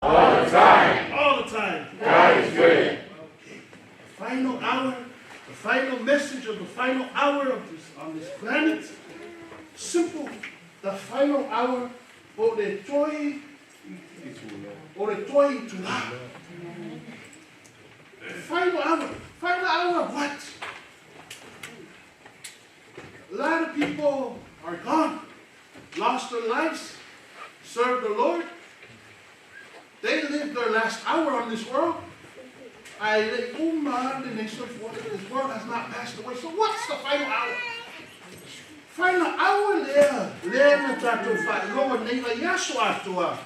All the time. All the time. God is good. Okay. The final hour, the final message of the final hour of this on this planet. Simple. The final hour o le toi o le toi tula. The final hour. Final hour of what? A lot of people are gone, lost their lives, served the Lord. They lived their last hour on this world. This world has not passed away. So what's the final hour? Final hour lea, lea na tātou whailoa nei la iaso atoa.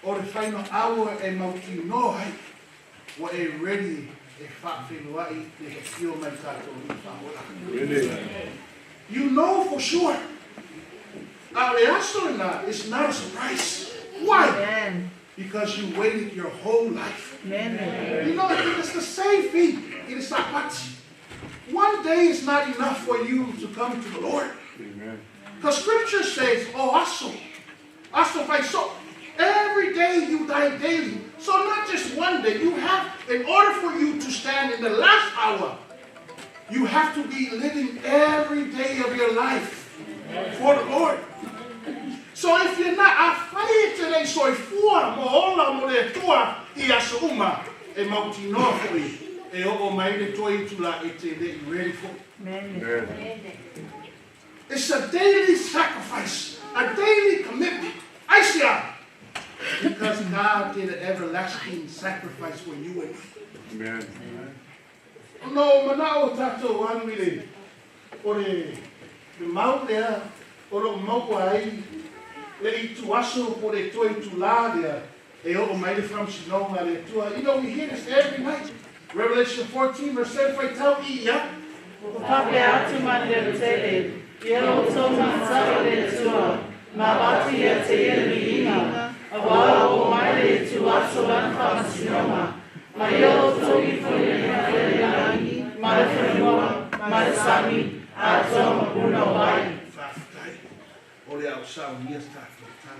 O le final hour e mautinoa ai. Ua e ready e whaawhenua i te he mai tātou i whaola. Really? You know for sure. A le aso na, it's not a surprise. Why? Amen. Because you waited your whole life. Amen. You know, it's the same thing. It is not much. One day is not enough for you to come to the Lord. Amen. Because scripture says, oh, aso. Aso fai so. Every day you die daily. So not just one day. You have, in order for you to stand in the last hour, you have to be living every day of your life for the Lord. So if you're not, a today, so fua mo ola mo le tua i aso uma, e mautinoa foi, e o mai le toi tula e te le ready for. Amen. Amen. It's a daily sacrifice, a daily commitment. Aisia! Because God did an everlasting sacrifice for you and me. Amen. No, manao tātou anu o le, le mau lea, o lo mau ai, le i tu aso po le toi tu la lea, e o mai le whamsinonga le tua. You know, we hear this every night. Revelation 14, verse 7, whai tau i ia. O pape atu mai le tele, ia o tō mātau le tua, ma wati ia te ia luinga, a wā o mai le tu aso lan whamasinoga, ma ia o tō ifo i le whaele langi, ma le whanua, ma le sami, a tō mapuna o ai. Whawhai. O le au sao nia tātou tau.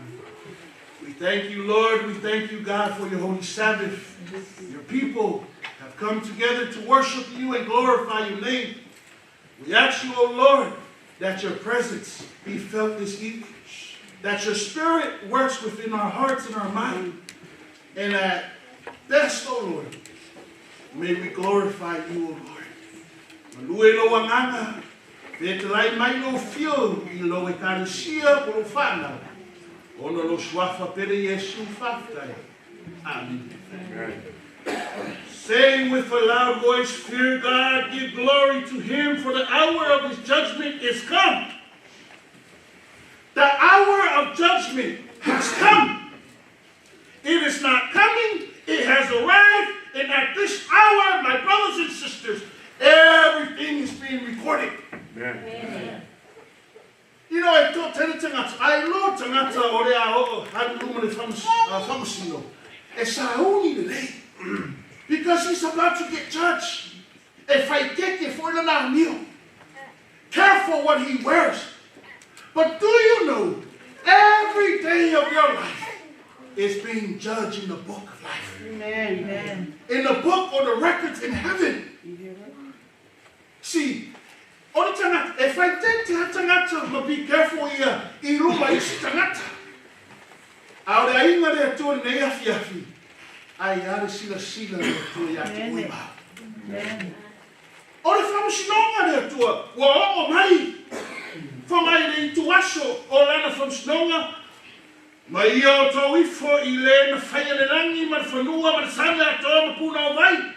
We thank you, Lord. We thank you, God, for your holy Sabbath. Your people have come together to worship you and glorify your name. We ask you, O Lord, that your presence be felt this evening, that your spirit works within our hearts and our mind, and at best, O Lord, may we glorify you, O Lord. Malue lo wanganga, te te lai mai lo fio i lo e karisia po lo whanau. Ono lo suafa pere Yesu whaftai. Amen. Amen. Saying with a loud voice, fear God, give glory to him, for the hour of his judgment is come. The hour of judgment has come. It is not coming, it has arrived, and at this hour, my brothers and sisters, everything is being recorded. Amen. You know, e tō tene tangata, ai lo tangata o le a o haru le whamasino, e sauni le lei. Because he's about to get judged. E whai keke fo ila nā mio. Careful what he wears. But do you know, every day of your life is being judged in the book of life. Amen. Amen. In the book or the records in heaven. See, o le tangata, e whai te te tangata, ma be careful ia, i ruma isi tangata. A o le ainga le atua nei afi afi. Ai are sila sila le atua ia te ui mau. Amen. O le whamasinoga le atua, ua o mai. Wha mai le itu aso o lana whamasinoga. Ma ia o tau ifo i le na whaia le rangi ma le whanua ma le sami atoa ma puna o vai.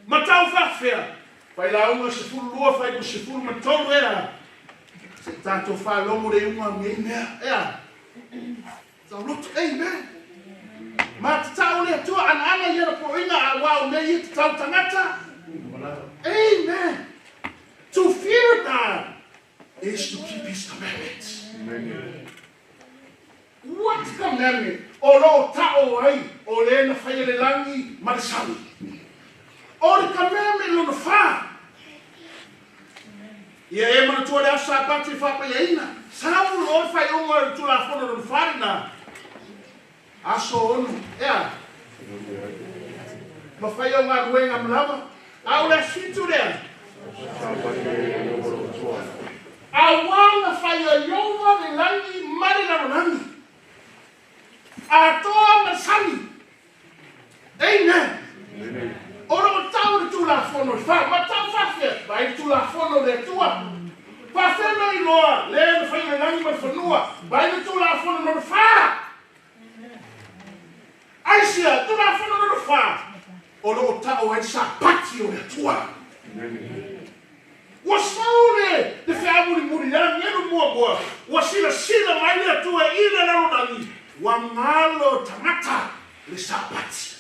Ma tau whawhea. Whai la unga se fulu lua, whai mo se fulu ma tolu ea. Se tātou whalongo le unga ngi mea. Ea. Tau lotu, amen. Ma te tau le atua ana ana ia na poinga a wau me ia te tau tangata. Amen. To fear God is to keep his commandments. Amen. What commandment? O lo tao ai, o le na whaia le langi ma le sami. O le commandment lo na wha. Ia e mana tua le asa pati whapa ia ina. Sau lo whai unga le tula fono lo wharina. Aso 6, ea. Ma fai au galuega ma lava. A o le aso 7 lea. Auā na fai e Ieova le lagi ma le lalolagi, atoa ma le sami. Amen. O lo o tau le Tulafono i fa, ma tau faafea, vaai le Tulafono le Atua. Faafea na iloa le na fai le lagi ma le fanua, vaai le Tulafono no le fa. Aisia, Tulafono no le fa, o lo o tau ai le Sapati o le Atua. Ua sau le le feamulimuli le agelu muamua, ua silasila mai le Atua i le lalolagi, ua galo tagata le Sapati.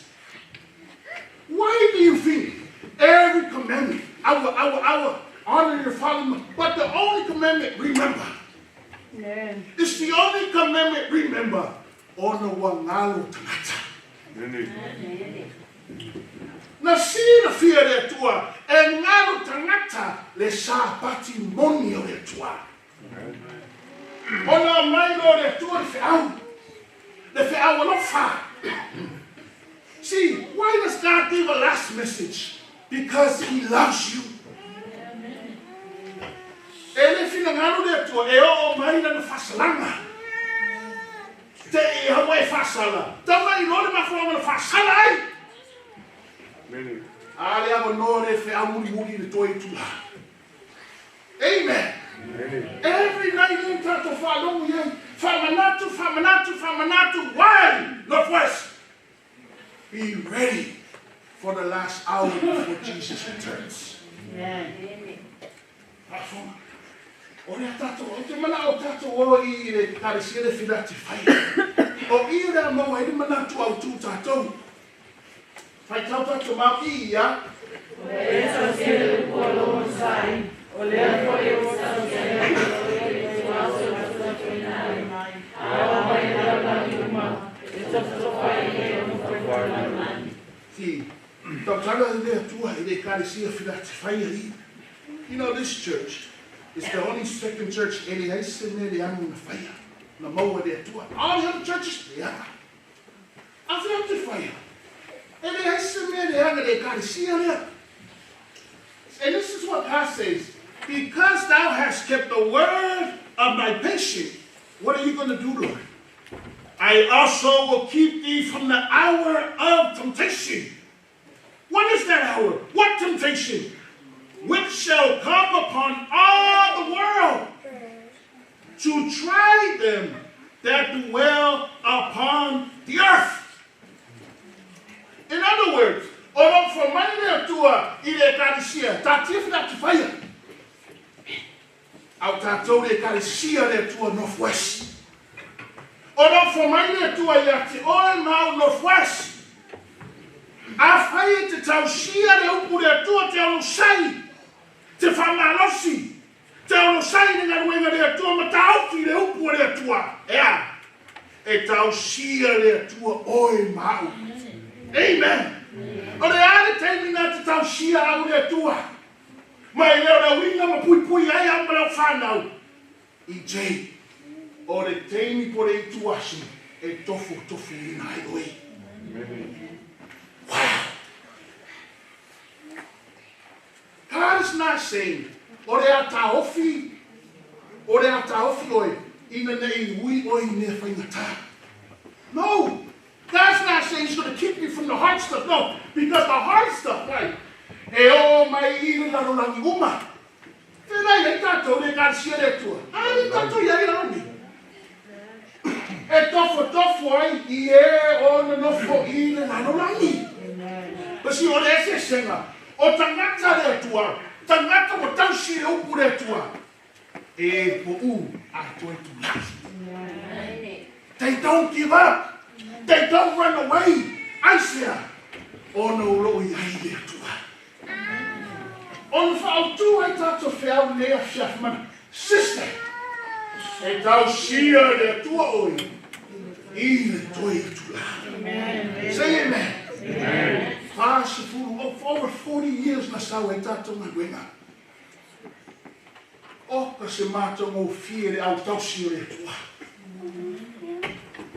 Why do you think every commandment, our, honor your father, but the only commandment, remember. Amen. It's the only commandment, remember, ona ua galo tagata. Na silafia le Atua e galo tagata le Sapati moni o le Atua. Ona aumai loa le Atua le feau, le feau alofa. See, why does God give a last message? Because He loves you. E le finagalo le Atua e oo mai lana faasalaga. Te i aua e faasala. Tama i loa le mafuaaga na faasala ai. A le avanoa le feau mulimuli i le toe itulā. Amen. Every night in tatou faalogo i ai. Faamanatu, faamanatu, faamanatu. Why? Northwest. Be ready for the last hour before Jesus returns. Amen. Faafofoga. O lea tatou, ou te manao tatou o i le Ekalesia le filati fai. O i o lea maua ai le manatu autū tatou. Faitau tatou mau i ia. Ua e tausia le upu a lou onosai, o lea foi ua tausia ai e oe le ituaso na tuatuaina ai, a oo mai le lalolagi uma, e tofatofa ai e o nofo i lalolagi. Si, tautala i le Atua i le Ekalesia filati fai ai. You know, this church is the only second church e leai se mea leaga na faia, na maua e le Atua. All the other churches, leaga. A fea te faia? E leai se mea leaga le Ekalesia lea. And this is what God says, because thou hast kept the word of my patience, what are you going to do, Lord? I also will keep thee from the hour of temptation. What is that hour? What temptation? Which shall come upon all the world to try them that dwell upon the earth. In other words, o lo fo mai le Atua i le Ekalesia, tatia filati faia. Au tatou le Ekalesia le Atua Northwest. O lo fo mai le Atua ia te oe ma au Northwest. A fai e te tausia le upu le Atua te onosai, te faamalosi, te onosai le galuega le Atua ma taofi le upu a le Atua. Ea, e tausia le Atua oe ma au. Amen. O le a le taimi na te tausia au le Atua. Ma e leo le uiga ma puipui ai au ma lau whanau. I J. O le taimi po le itu aso e tofu tofu ina ai oe. Wow. God is not saying, o le a taofi, o le a taofi oe, ina nei ui oe i mea faigata. No. God's not saying He's going to keep you from the hard stuff. No, because the hard stuff, right? E o mai i le lalolagi uma. Tēnā i ai tātou le Ekalesia le Atua. A le tātou i ai lalo nei. E tofo tofo ai i e o na nofo i le lalolagi. Pasi o le eseesega o tagata le Atua, tagata ua tausi le upu le Atua, e poʻu a toe tulai. They don't give up. They don't run away. Aisea, ona o loo i ai le Atua. Ona faautū ai tatou feau i lenei afiafi mana. Sister, e tausia le Atua oe i le toe itulā. Say amen. 40, over 40 years na sau ai tatou galuega. O ka se matagofie le autausi o le Atua.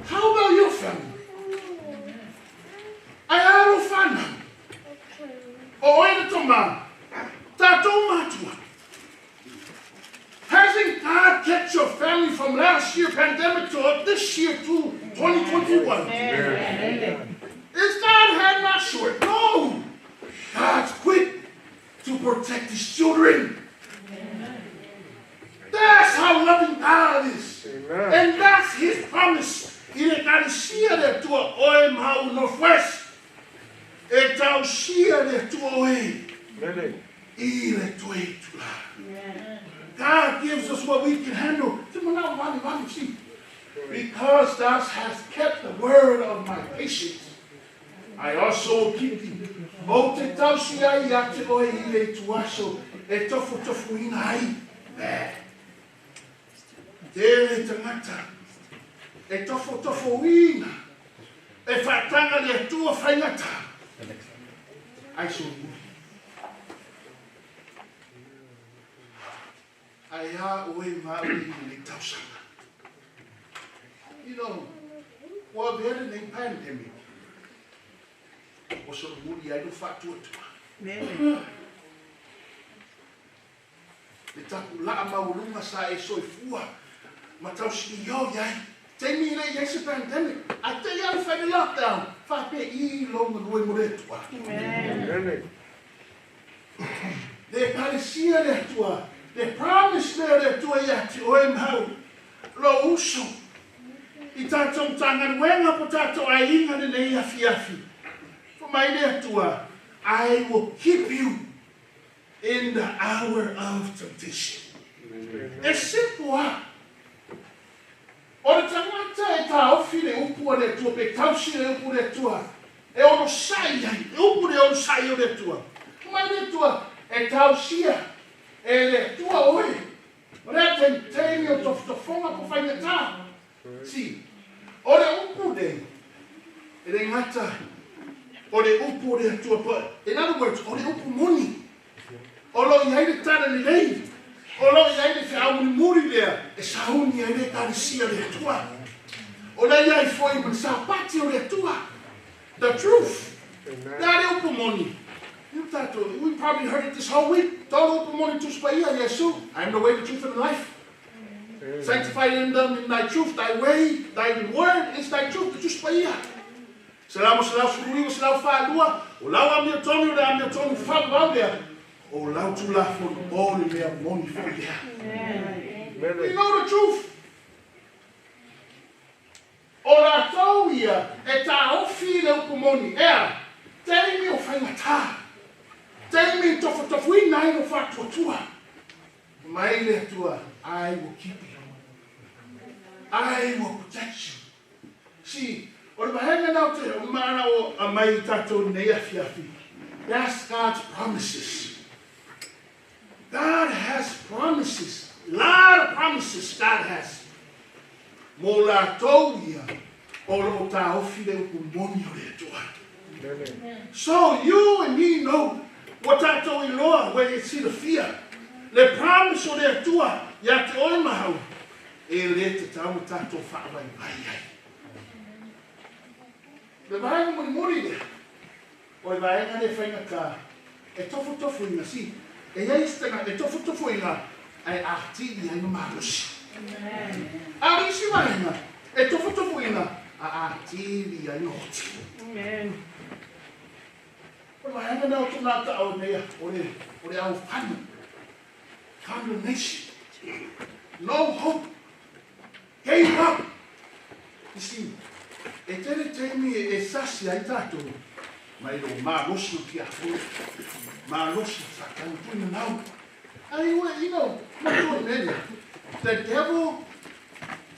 How about your family? From last year pandemic to this year to 2021. Amen. Is God hand not short? No. God's quick to protect his children. That's how loving God is. Amen. And that's his promise. I le Ekalesia le Atua oe ma au Northwest. E tausia le Atua oe Mele. i le toe itula. God gives us what we can handle. Te manao vale vale, see. Because thou hast kept the word of my patience, I also will keep thee. O te tausi ai ia te oe i le ituaso, e tofutofuina ai. Tele tangata, e tofutofuina, e whaatanga le Atua whaingata. Ai so muri. Ai a oe maui i le tausanga. You know, ua vere nei pandemic. O so muri ai no whaatuatua. Amen. Le taku laa maulunga sa e soifua. Ma tausi i o iai. Te mi le iai se pandemic. A te iau whai le lockdown. Whape i longa lue mo le Atua. Amen. Mele. Le Ekalesia le Atua. Le promise lea le Atua ia te oe mau. Lo uso. I tātou tāngaruenga po tātou aiga le nei afiafi. Fai mai le Atua, I will keep you in the hour of temptation. E simple a. O le tagata e taofi le upu a le Atua, pe tausi le upu le Atua, e onosai ai, e upu le onosai o le Atua. Fai mai le Atua, e tausia e le Atua oe. O lea taimi o tofotofoga po faigata. Si, o le upu nei, e le gata, o le upu o le Atua, po, in other words, o le upu moni. O lo i ai le tala lelei, o lo i ai le feamulimuli lea, e sauni ai le Ekalesia le Atua. O le iai foi ma le sapati o le Atua. The truth. Amen. Le a le upu moni. You tātou, we probably heard it this whole week. Tolu upu moni Tusi Paia, Iesu, I am the way, the truth, and the life. Sanctify them in thy truth, thy way, thy word is thy truth, the Tusi Paia. Salamo 119, 142, o lau amiotonu le amiotonu faavavau lea, o lau tulafono o le mea moni foi lea. We Mele. know the truth. O latou ia e taofi le upu moni, ea, taimi o faigata, taimi tofotofuina ai no faatuatua. Mai le Atua, I will keep you. I will protect you. See, o le vaega nao te o mana o a mai i tātou nei afiafi. That's God's promises. God has promises. A lot of promises God has. Mo latou ia o lo o taofi le upu moni o le Atua. Mele. So you and me know what tātou iloa where you see the fear. Le promise o le Atua ia te oe mahau. E le te tau tātou whaawai mai ai. Le vaega mulimuli lea. O le vaega le whaingata. E tofutofu inga si. E iai se tanga, e tofutofu inga ai ati i ai no malosi. A o isi vaega, e tofutofu inga a ati i ai no oti. Amen. O le vaega nea o tōna ta au nea, o le au whanu. Condemnation. No hope. Gave up. You see, e tere taimi e sasi ai tātou, mai lo malosi o tiafono, malosi sa tau nau. Ai, well, you know, matua mele, the devil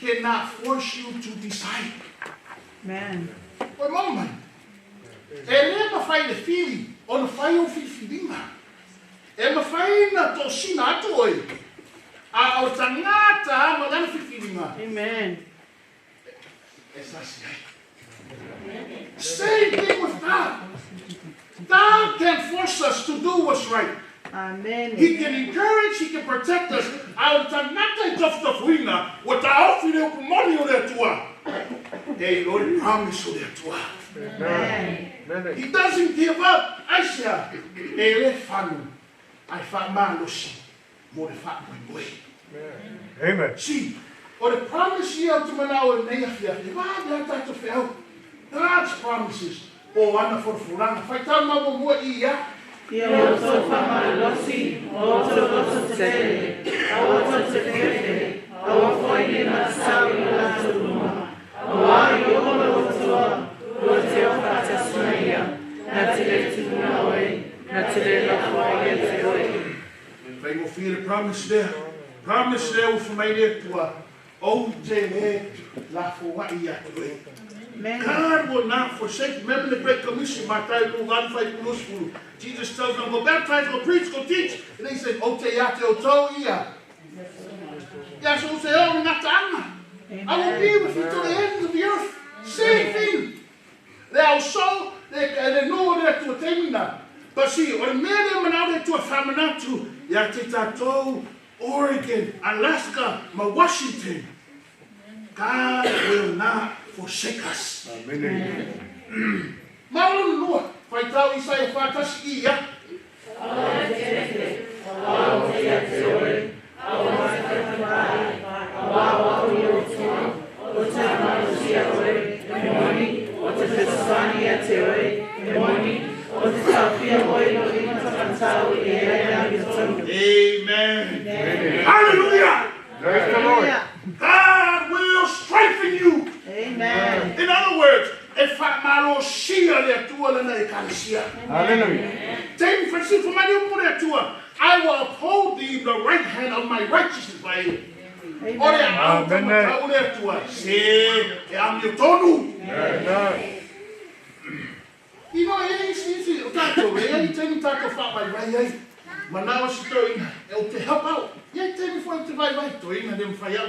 cannot force you to decide. Amen. O mau mai, e le mawhai le fili, o na whai o filifiliga. E mawhai na tōsina atu oe. A o tangata ma lana filifiliga. Amen. E sasi ai. Same thing with God. God can force us to do what's right. Amen. He can encourage, he can protect us. A o tangata i tofutofuina, ua taofi le upu moni o le Atua. E i le promise o le Atua. Amen. Mele. He doesn't give up. Aisea, e le fanu, ai wha malosi, mo le wha moe moe. Amen. Si, o O le promise ia o te manao e nei afiafi. Wā mea tātou wheau. God's promises. O ana furafuraga. Faitau ma muamua i ia. Ia outou faamalolosi, ma outou loto tetele, aua tou te fefe, aua foi ne matasao i o latou luma. Auā i oo lou Atua, lua te o faatasi ma ia, na te lē tuua oe, na te lē lafoai ia te oe. Faigofie le promise lea. Promise lea ua fai mai le Atua, ou te lē lafoai ia te oe. God will not forsake you. Remember the Great Commission, Matai Luka 5 Jesus tells them, go baptize, go preach, go teach. And he said, ou te ia te outou ia. Ia so se o ngataanga. I will be with you to the end of the earth. Same thing. Le au so, le no le tua temina. But see, o le mea lea manao le Atua faamanatu ia te tatou Oregon, Alaska, ma Washington. God will not forsake us. Amen. Maulu lua, faitau Isaia 41 i ia. Aua e te fefe, aua ou te ia te oe, aua e te fefefevaai, auā o au lou Atua, ou te faamalosia oe, e moni, ou te fesoasoani ia te oe, e moni, ou te taofia oe i lou limataumatau e ai le amiotonu. Amen. Hallelujah. Praise the Lord. God will strengthen you. Amen. In other words, e faamalosia le Atua lana ekalesia. Hallelujah. David Francis for my new Atua, I will uphold thee in the right hand of my righteousness by you. O le au Amen. taumatau le Atua, se e amiotonu. Amen. You know, e isi isi, o tātou, e ai taimi tātou whaamai ai. Manawa si toina, e o te help out. Ia taimi fo te vai vai, toina le mwhai au.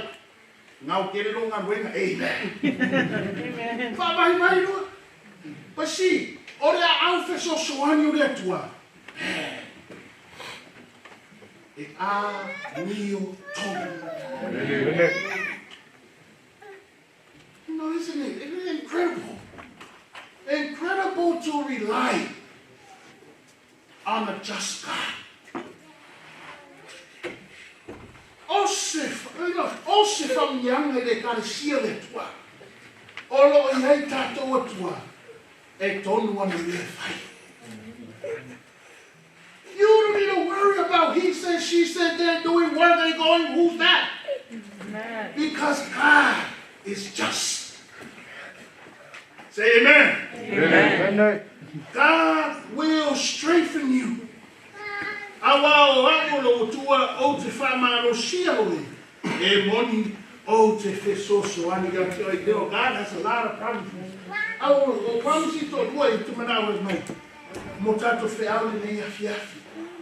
Ngau kere ro ngā ruenga, amen. Amen. Whaamai mai rua. But see, o le au fesoasoani o le Atua. E a mio tonu. Amen. You know, isn't it? Isn't it incredible? Incredible to rely on a just God. O se, you know, o se whamianga i le ekalesia le Atua. O lo i hei tātou Atua. E tonu ana mea e fai. You don't need to worry about he said, she said, they're doing, where they going, who's that? Amen. Because God is just. Say amen. Amen. God will strengthen you. Aua o au lou Atua ou te faamalosia oe. E moni ou te fesoasoani ia te oe. Leo, God has a lot of promises. Au o promise to lua i te manao e mai. Mo tātou wheau le nei afiafi.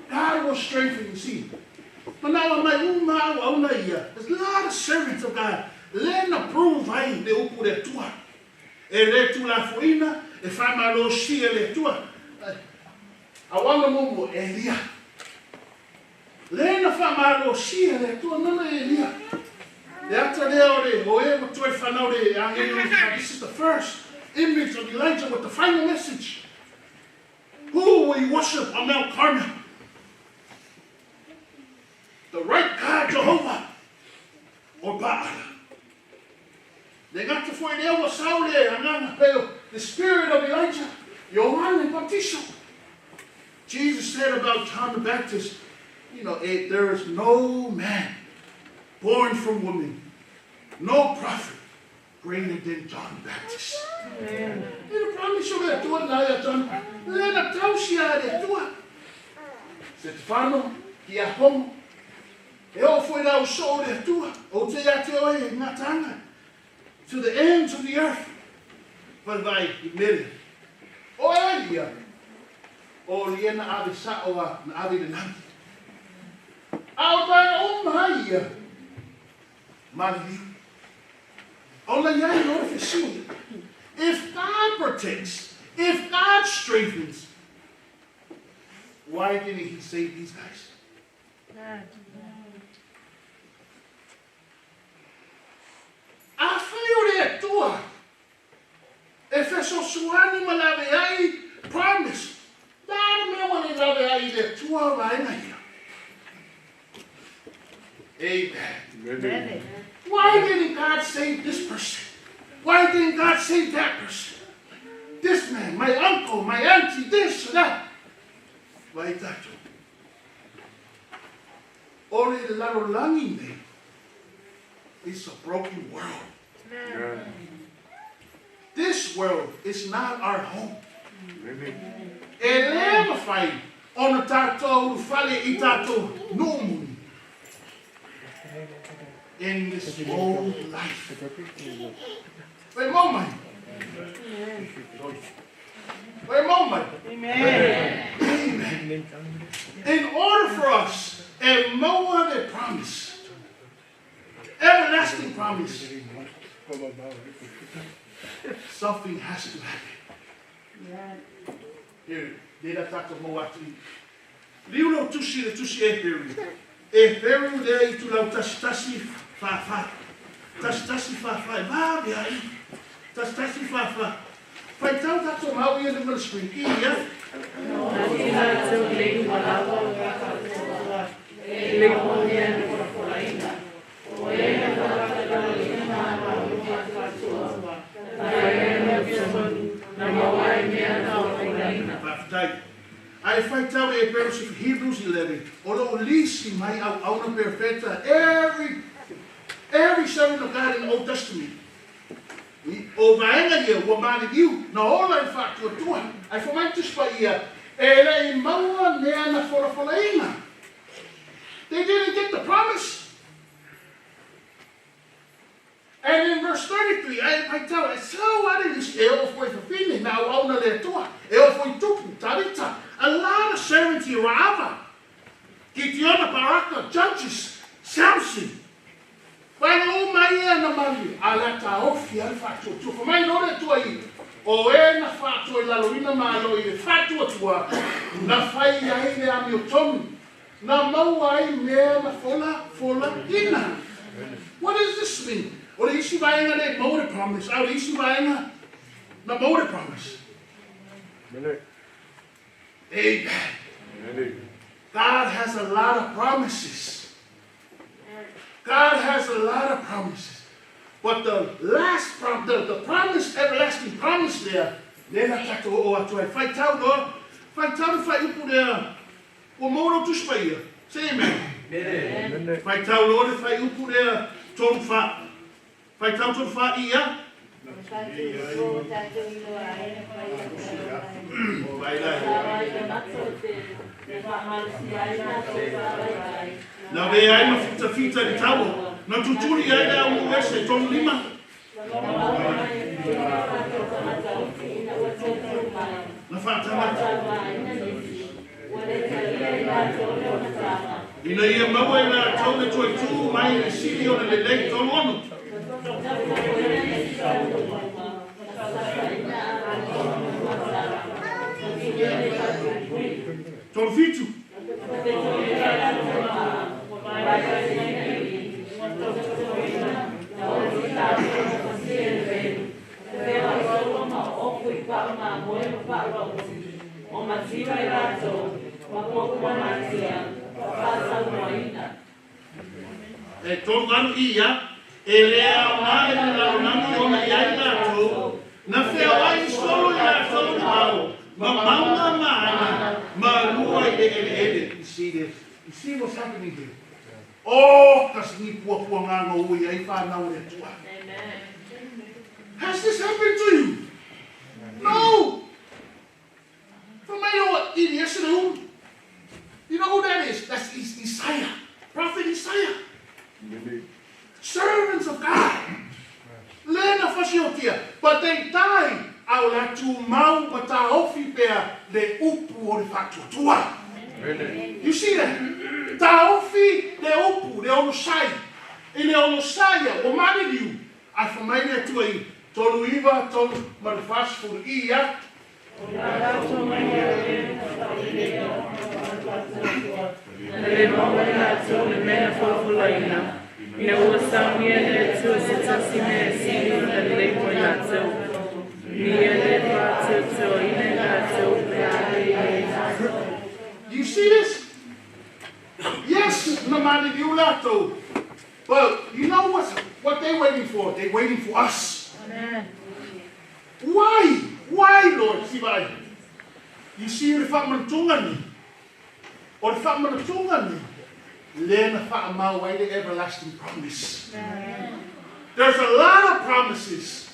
God will strengthen you. See, manawa mai uma au au na ia. There's a lot of servants of God. Le na prove ai le upu le Atua. E le tulafoina, e whamalosia le Atua. A wanga momo Elia. Le na whamalosia le Atua nana Elia. Le ata lea o le o e wa toe whanau le angelo. This is the first image of Elijah with the final message. Who will you worship on Mount Carmel? The right God, Jehovah, or Baal? Le gata foi lea ua sao le agaga peo, the spirit of Elijah, Ioane Baptista. Jesus said about John the Baptist, there is no man born from woman, no prophet greater than John the Baptist. Amen. E le promise o le Atua na ia John, le na tausia le Atua. Setefano, ki a homo. E o foi rau so o le Atua, o te ia te oe ngā tanga. To the ends of the earth. Vai i mele. O Elia, o lia na ave sa o a na ave le langi. A o tai o maha ia. Mali. O la iai lo fesili. If God protects, if God strengthens, why didn't he save these guys? A whai o le Atua, e fesoasoani ma lave ai promise. Nā mea wa le lave ai le Atua vaenga ia. Amen. Amen. Why Why didn't God save this person? Why didn't God save that person? This man, my uncle, my auntie, this or that. Vai tatou. O le lalolagi nei, it's a broken world. This world is not our home. E le mafai ona tatou ulufale i tatou nuu moni in this old life. Wait a moment. Wait a moment. Amen. Amen. In order for us, e maua le promise, everlasting promise, something has to happen. Here, lea tatou maua atu i. Liu lau tusi le tusi Eperu. Eperu lea itulau 11 44. 11 44. E vave ai. 11 44. Faitau tatou mau ia le screen. Ia. Tatou le malava o faatuatua, e le monia na folafolaina. O e na faatalaloina malo o faatuatua, na fai na tonu, na maua ai mea na folafolaina. Faafetai. Ae faitau e Eperu Hebrews 11. O lo o lisi mai auauna perofeta every servant of God in the Old Testament. O vaega ia ua maliliu na ola i faatuatua. Ae fai mai Tusi Paia e le i maua mea na folafolaina. They didn't get the promise. And in verse 33, ai faitau, e sau are lis e o foi fafine, na auauna le Atua, e o foi tupu, Tavita, a lot of servants here, Raava, Gideon, Baraka, Judges, Samson. Vai o mai e na mali, a la ta ofi ale faatuatua. Fai mai no le Atua i, o e na faatua i laloina malo i le faatuatua, na fai ai le amiotonu, na maua ai mea na folafolaina. What does this mean? O le isi vaega le maua le promise, a o le isi vaega na maua le promise. Amen. God has a lot of promises. God has a lot of promises. But the last prom, the promise, everlasting promise there, lea na tatou o atu ai. Faitau no, faitau le fuaiupu lea, ua maua lau Tusi Paia. Say amen. Faitau loa le fuaiupu lea, 34. Faitau 34 ia. O vai lai. Na vea ai ma fitafita i le taua. Na tutuli ai le au nuu ese 35. Na faatagata. Ina ia maua e latou le toe tu mai le sili o le lelei 36. 37. E 38 ia, e le aoga i le lalolagi ona i ai latou, na feoai solo i latou le ao, ma mauga ma ana, ma lua i le eleele. You see this? You see what's happening here? Oh, kasi ni pua pua ngā ngā ui ai whānau e Atua. Has this happened to you? No. Fai mai o Elias who? You know who that is? That's Isaiah. Prophet Isaiah. Servants of God. Le na fasiotia. But they died. Ao la tumau ma taofi pea le upu o le faatuatua. You see that? Taofi le upu, le onosai. I le onosaia, o maliliu. Ae fai mai le Atua i 39, tolu ma le 40 ia. Le maua i latou le mea folafolaina. Ina ua saunia e le Atua se tasi mea e sili ona lelei mo i latou. Ina ia le faatuatuaina i latou pe a le i ai. You see this? Yes, na maliliu latou. But you know what they They waiting for us. Amen. Why? Why, Lord? Sivai. You see, le whaamanatunga ni. O le whaamanatunga ni. Le na whaamau ai the everlasting promise. Amen. There's a lot of promises,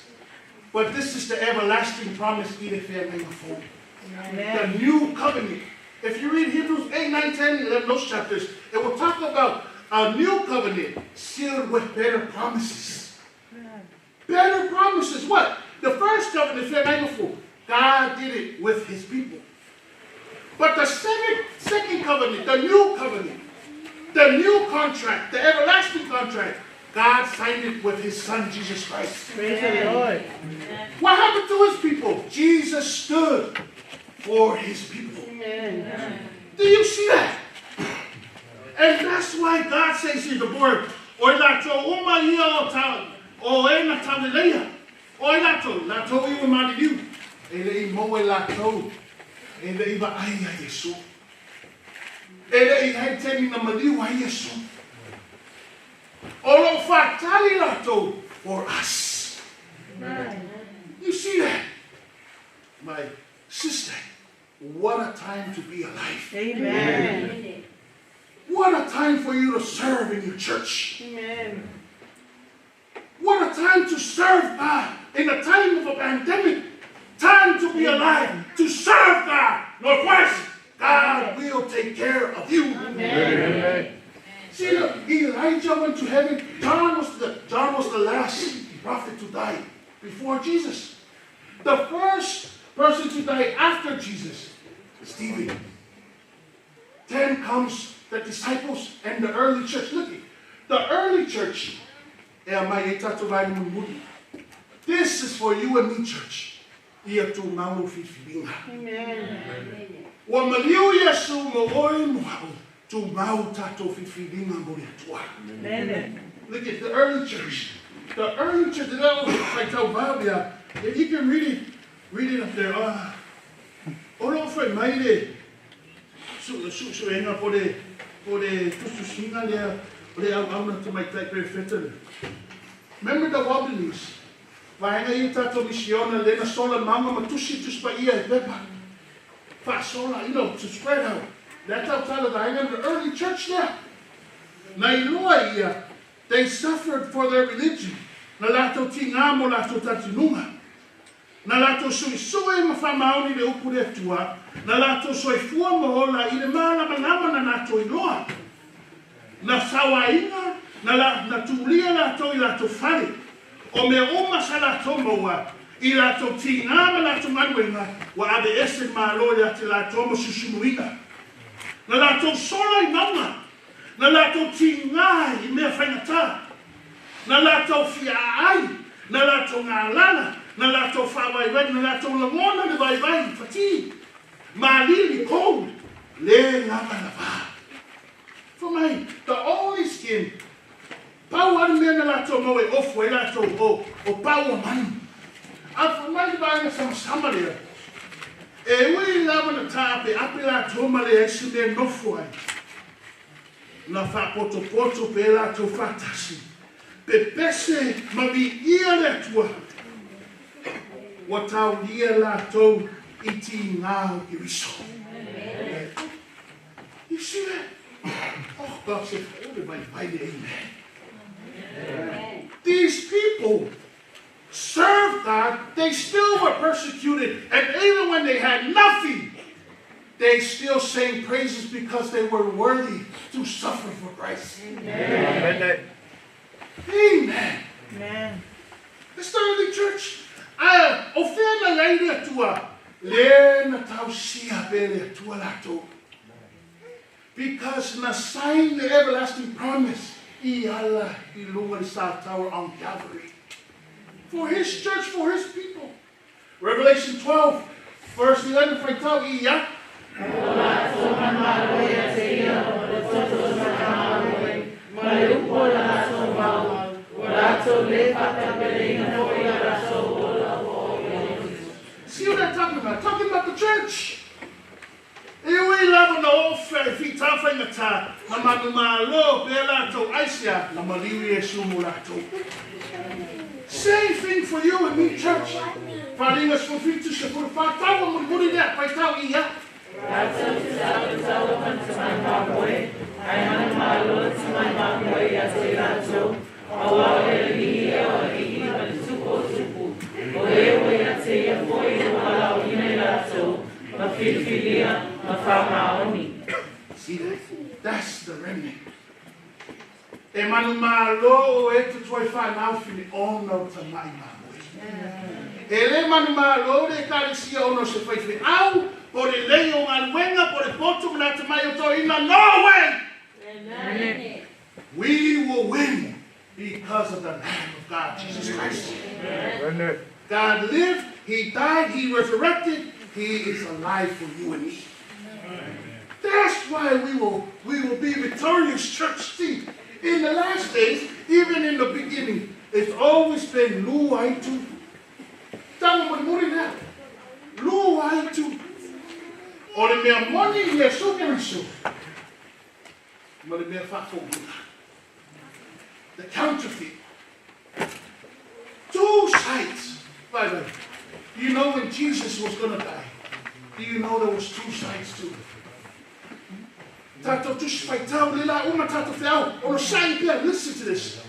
but this is the everlasting promise. The new covenant. If you read Hebrews 8, 9, 10, 11, those chapters, it will talk about a new covenant sealed with better promises. Amen. Better promises. What? The first covenant, God did it with his people. But the second covenant, the new covenant, the new contract, the everlasting contract, God signed it with his son, Jesus Christ. Praise the Lord. What happened to his people? Jesus stood for his people. Amen. Do you see that? And that's why God says in the word, O lato uma ia o ta o e na tavelea. O lato, lato i o mariliu. E le i moe lato. E le i va ai a Yesu. E le i hai temi na maliu a Yesu. O lo fatali lato for us. Amen. You see that? My sister, what a time to be alive. Amen. What a time for you to serve in your church. Amen. What a time to serve God in a time of a pandemic. Time to be alive, to serve God. Northwest, God will take care of you. Amen. See, look, Elijah went to heaven. John was the last prophet to die before Jesus. The first person to die after Jesus, Stephen. Then comes the disciples and the early church. Look, the early church. This is for you and me, church. Amen. Amen. Look at the early church. The early church, if you can read it up there. Remember the Wobblies? To spread out. That's outside of the early church there. They suffered for their religion. Na lato tingamo lato tatinunga. Na lato suisue mawhamaoni le upu le atua. Na lato soifua mahola i le malamalama na lato iloa. Na sawainga, na tulia lato i lato fale. O me uma sa lato maua, i lato tingama lato ngaluenga, wa abe ese malo ia te lato mo susumuina. Na lato sola i maunga. Na lato tinga i mea whaingata. Na lato fia ai. Na lato ngā lala. Na lato whawaiwai. Na lato langona le waiwai. Fatigue. Malili cold. Le lava lava. For mai, the only skin. Pau anu mea na lato maue ofu e lato o pau o manu. A for mai vaenga sama sama lea. E ui lava na tāpe ape lato male e si mea nofo ai. Na whapoto poto pe lato whatasi. Pe pese mami ia le atua. Wa tau ia lato iti ngā o kiriso. You see that? Oh, God said, amen. These people served God. They still were persecuted. And even when they had nothing, they still sang praises because they were worthy to suffer for Christ. Amen. Amen. Amen. It's the early church. Because na sign the everlasting promise, I Allah ilunga sa tower on Calvary. For his church, for his people. Revelation 12, verse 11, faitau ia. See what I'm talking about? Talking about the church. E lava na o fi tawhaingata, na manu malo, pe lato aisia, na maliwi e sumu lato. for you and me, church. Paeaiga 17 14 taua mulimuli lea faitau ia. Latou te saolotaua ma le tamai mamoe, ae manumalo le tamai mamoe ia te i latou, auā o le alii ia o alii ma le tupu o tupu, o e ua ia te ia foi ua valaauina i latou, ma filifilia, ma faamaoni. See that? That's the remnant. E manumalo oe e te tuai faanaufili ona o tamai mamoe. E le manumalo le ekalesia ona o se faifeau, po o le lelei o galuega, po o le poto ma le atamai o toeaiina. No way! We will win because of the Lamb of God, Jesus Christ. God lived, He died, He resurrected, He is alive for you and me. That's why we will be victorious, church. See, in the last days, even in the beginning, it's always been luaitu. Tama mulimuli lea. Luaitu. O le mea moni Iesu Keriso. Ma le mea faafouina. The counterfeit. Two sides. By the way, you know when Jesus was going to die, do you know there was two sides to it? Tatou tusi faitau le la uma tatou feau. O lo sai pia, listen to this.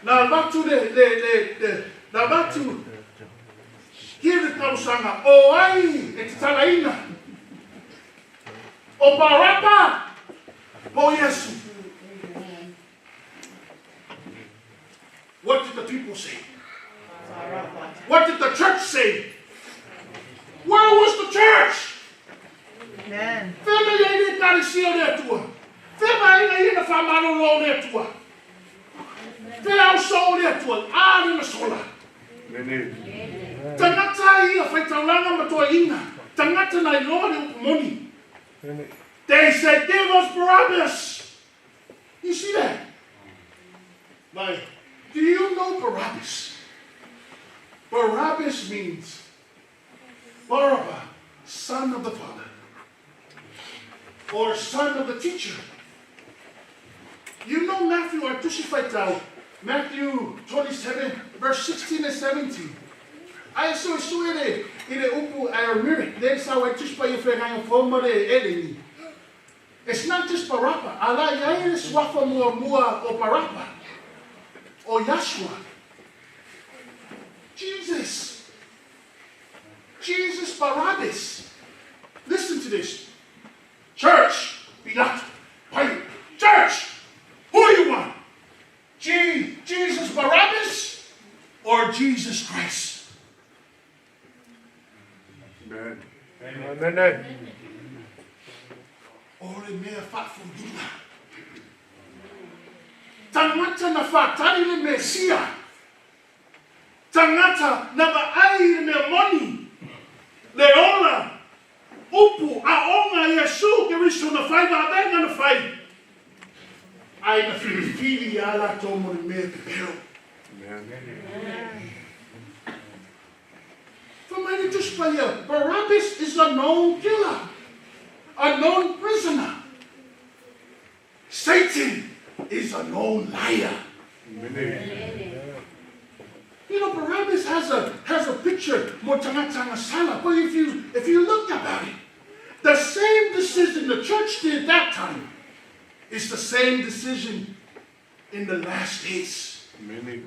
Na avatu le, na avatu give le talosaga o ai e tatalaina. O Baraba po Iesu. What did the people say? What did the church say? Where was the church? Amen. Fea mea i ai le ekalesia o le Atua? Fea vaega ia na faamalolo o le Atua? Fea au soo o le Atua? A le na sola. Tagata ia faitaulaga ma toeaiina. Tagata na iloa le upu moni. They said, "Give us Barabbas." You see that? Like, do you know Barabbas? Barabbas means Barabba, son of the father, or son of the teacher. You know Matthew, or tusi faitau, Matthew 27, verse 16 and 17. Ai so so ere i le upu Aramaic, le sa wai tusi pa i whengai foma le eleni. It's not just Barabba. Ala ia le suafa mua mua o Barabba. O Yahshua. Jesus. Jesus Barabbas. Listen to this. Church, Pilato, Pilate. Church, who do you want? Jesus Barabbas or Jesus Christ? Amen. Amen. O le mea faafouina. Tagata na faatali le Mesia. Tagata na vaai le mea moni. Le ola. Upu aoga Iesu Keriso na fai vaavega na fai. Ai na filifili ia latou mo le mea pepelo. Amen. Fa mai le Tusi Paia, Barabbas is a known killer, a known prisoner. Satan is a known liar. Amen. You know, Barabbas has a picture, mo tagata sala. But if you look about it, the same decision the church did that time is the same decision in the last days. Amen.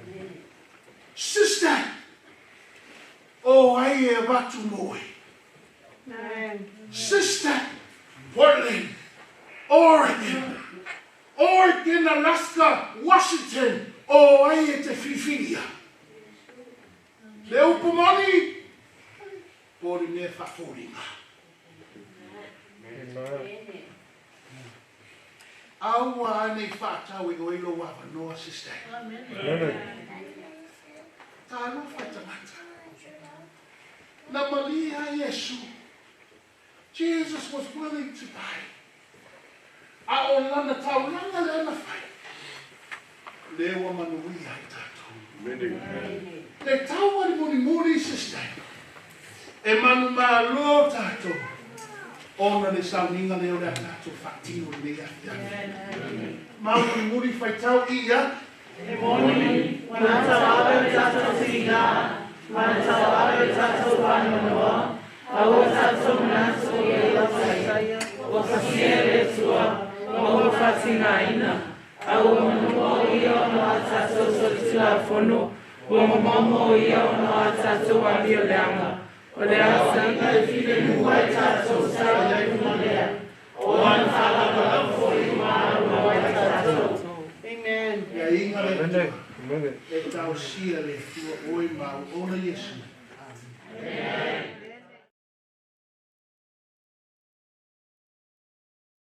Sister, oh, ai e vatu moe. Amen. Sister, Portland, Oregon, Oregon, Alaska, Washington, o ai e te whiwhiria. Le upu moni, po le mea faafoliga. Amen. Aua ane i whaatau e oe lo avanoa, sister. Amen. Talofa tagata. Na malia Iesu. Jesus was willing to die. A o lana taulaga le ana fai. Le ua manuia ai tatou. Amen. Le tau ari mulimuli, sister. E manumalo tatou. Ona le sauniga lea o le a tatou faatino lenei afiafi. Ma mulimuli faitau ia. E moni, ua tauave le tatou Ma le tauave tatou faanoanoa, a ua tatou manatu o ia ua ua pasia e le Atua, ma ua faatigaina, a ua manua o ia ona o a tatou solitulafono, ua mamomo o ia ona o a tatou amio leaga. O le aoaiga e filemu ai tatou sa i ai luga lea. O ana faalagolago foi ua aloa ai tatou. Amen. Viainga le Mene. Mene. E tausia le Atua oe ma auauna Iesu. Amen.